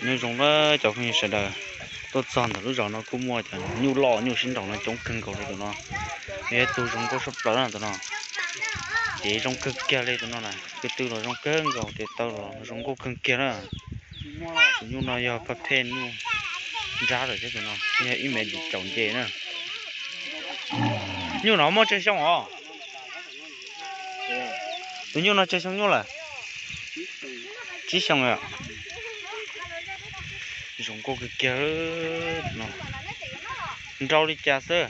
Nyob zoo na cov phooj ywg sawv daws, tuaj txog ntawm lub zos no kuj muaj cov nyuj loj nyuj sib nraus no coob kawg nkaus li tus no. Yog ib tug zoo nkauj tshaj plaws na tus no. Ces zoo kawg kiag li tus no na, ko tw los zoo kawg nkaus, tes taw los zoo nkauj kawg kiag na. Tus nyuj no yog paj phej nyuj nrab lawm thiab tus no, yog ib me dim caum nce na. Nyuj no muaj tsawg xyoo os? Tus nyuj no tsawg xyoo nyuj lawm? Tsib xyoo. Zoo nkauj kawg kiag no. Nrau li cas xwb?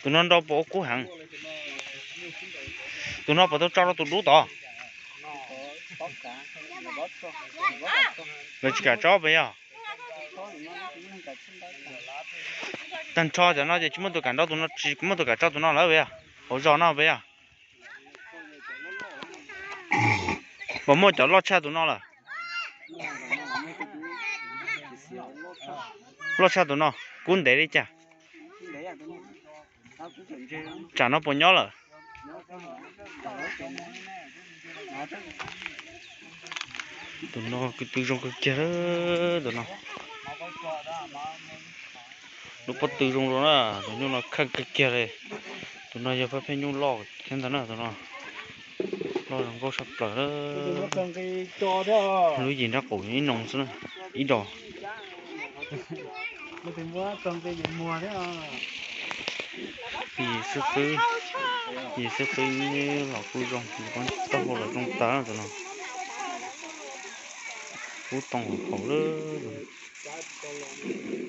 Tus no nrau puas ua kub heev? Tus no puas tau tso rau tus dub tod? Lawv tsis kam tso puas yog? Tag nrho cov no ces tsis muaj tus kam nrau tus no, tsis muaj tus kam tso tus no lawm puas yog? Hauv zos no puas yog? Puas muaj cov loj tshaj tus no lawm? Loj tshaj tus no, kub ntev li cas? Tsam no puas nyob lawm? Tus no ko tw zoo kawg kiag, tus no lub pob tw zoo zoo na. Tus nyuj no kheej kawg kiag li. Tus no yog paj phej nyuj loj thiab ntag na, tus no loj zoo nkauj tshaj plaws. Lub yim nrab qaum ib noo xwb na, ib dos. Yim xwb xwb, yim xwb xwb los kuj zoo, taub hau los zoo tas tus no. Kub too haum lawm.